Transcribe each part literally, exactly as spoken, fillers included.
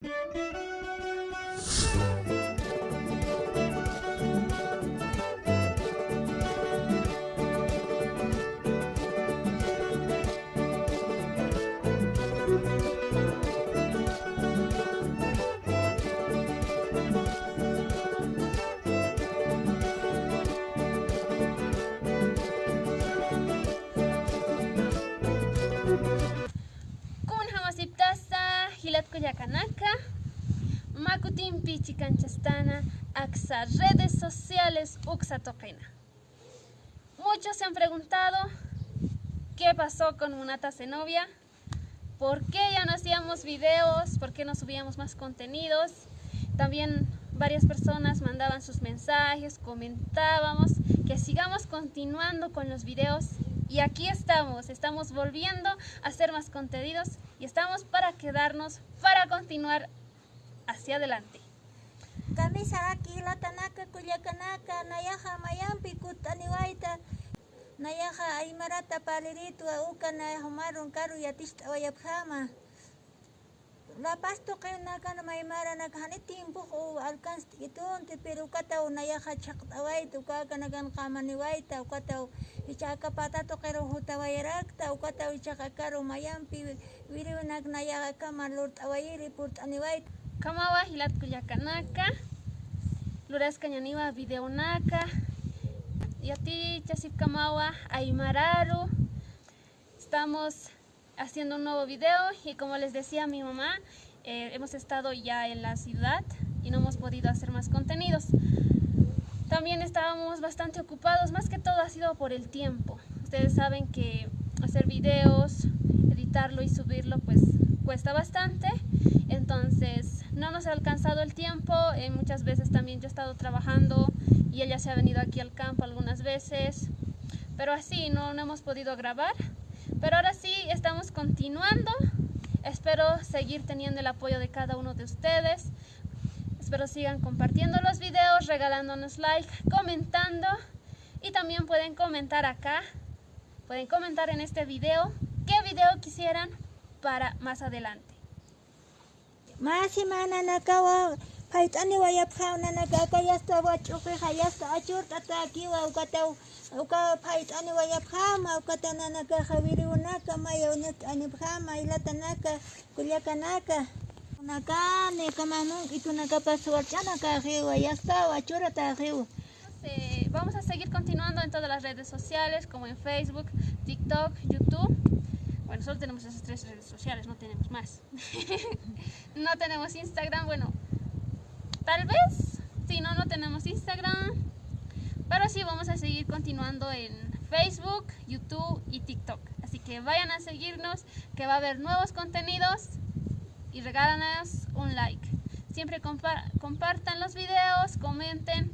Kunjamasiptasa, jilat kullakanaka, mä kutimpi chikanchastana aksa redes sociales uksa tuqina. Muchos se han preguntado qué pasó con Munata Zenobia, por qué ya no hacíamos videos, por qué no subíamos más contenidos. También varias personas mandaban sus mensajes, comentábamos que sigamos continuando con los videos. Y aquí estamos, estamos volviendo a hacer más contenidos y estamos para quedarnos, para continuar hacia adelante. Kamisaraki jilatanaka, kullakanaka, nayaxa mayampi kutt'aniwayta, nayaxa aymarata paliritwa, uka nayaxa marun karu yaticht'awayapxama. La Paz tuqinakana maymaranaka jani tiempox u alcanzt'itunti, pero ukataw nayaxa chhaqt'awayta, ukakanakan qamaniwayta, ukataw jichha aka pata tuqiru jutawayarakta, ukataw jichhax akaru mayampi wiriwinakna yaqakama lurt'awayiri purt'aniwayta. Kamawa jilat kullakanaka, luraskañaniwa videonaka, yatichasipkamawa aymararu. Estamos haciendo un nuevo video y como les decía mi mamá, eh, hemos estado ya en la ciudad y no hemos podido hacer más contenidos. También estábamos bastante ocupados, más que todo ha sido por el tiempo. Ustedes saben que hacer videos, editarlo y subirlo, pues cuesta bastante. Entonces, no nos ha alcanzado el tiempo. Eh, muchas veces también yo he estado trabajando y ella se ha venido aquí al campo algunas veces. Pero así, no, no hemos podido grabar. Pero ahora sí, estamos continuando. Espero seguir teniendo el apoyo de cada uno de ustedes. Espero sigan compartiendo los videos, regalándonos like, comentando. Y también pueden comentar acá, pueden comentar en este video qué video quisieran para más adelante. Mä semana nanakawa phayt'aniwayapxäma, nanaka aka yasta wach'uqixa yasta achurt'atäkiwa, ukataw, uka phayt'aniwayapxäma, ukata nanakaxa wiriwinaka maya uñacht'anipxäma, jilatanaka, kullakanaka. Nanaka, nayakama munk'itunakapas warch'anakaxiwa, yastaw achuratäxiwa. Eh, vamos a seguir continuando en todas las redes sociales, como en Facebook, TikTok, YouTube. Bueno, solo tenemos esas tres redes sociales, no tenemos más. No tenemos Instagram, bueno, tal vez, si no, no tenemos Instagram. Pero sí, vamos a seguir continuando en Facebook, YouTube y TikTok. Así que vayan a seguirnos, que va a haber nuevos contenidos y regálanos un like. Siempre compa-, compartan los videos, comenten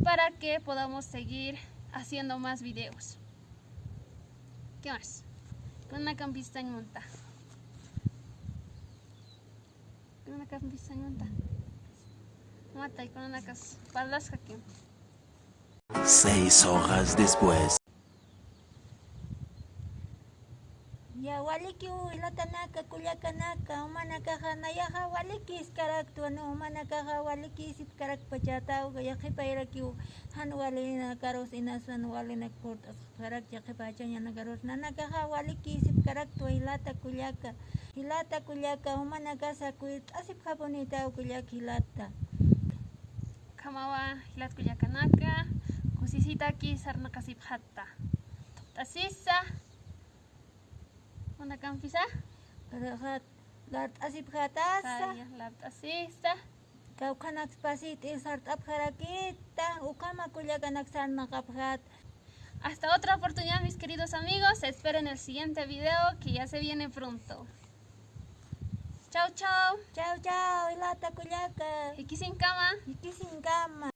para que podamos seguir haciendo más videos. ¿Qué más? Kunanakampisañ munta. Kunanakampisañ munta. Matay, kunanakas parlaskakim. Seis horas después. Ya, walikiw jilatanaka, kullakanaka, jumanakaxa nayaxa walikïskaraktwa, ¿no? Jumanakaxa walikïsipkarakpachätaw, yaqhipayrakiw jan walinakarus inas jan walinak purt'asipkarak, yaqhipachañanakarus nanakaxa walikïsipkaraktwa, jilata kullaka, jilata kullaka, jumanakasa kullt'asipxapunïtaw kullak jilata. Ukhamawa jilat kullakanaka, kusisitaki sarnaqasipxatta. Thuqt'asisa. Kunanakampisa. Lat'asipxatasa. Saya, lat'asisa. Kawkhanakspasiti sart'apxarakita, ukhama kullakanak sarnaqapxat. Hasta otra oportunidad, mis queridos amigos. Esperen el siguiente video que ya se viene pronto. Chao, chao. Chao, chao, jilata kullaka. Jikisiñkama. Jikisiñkama.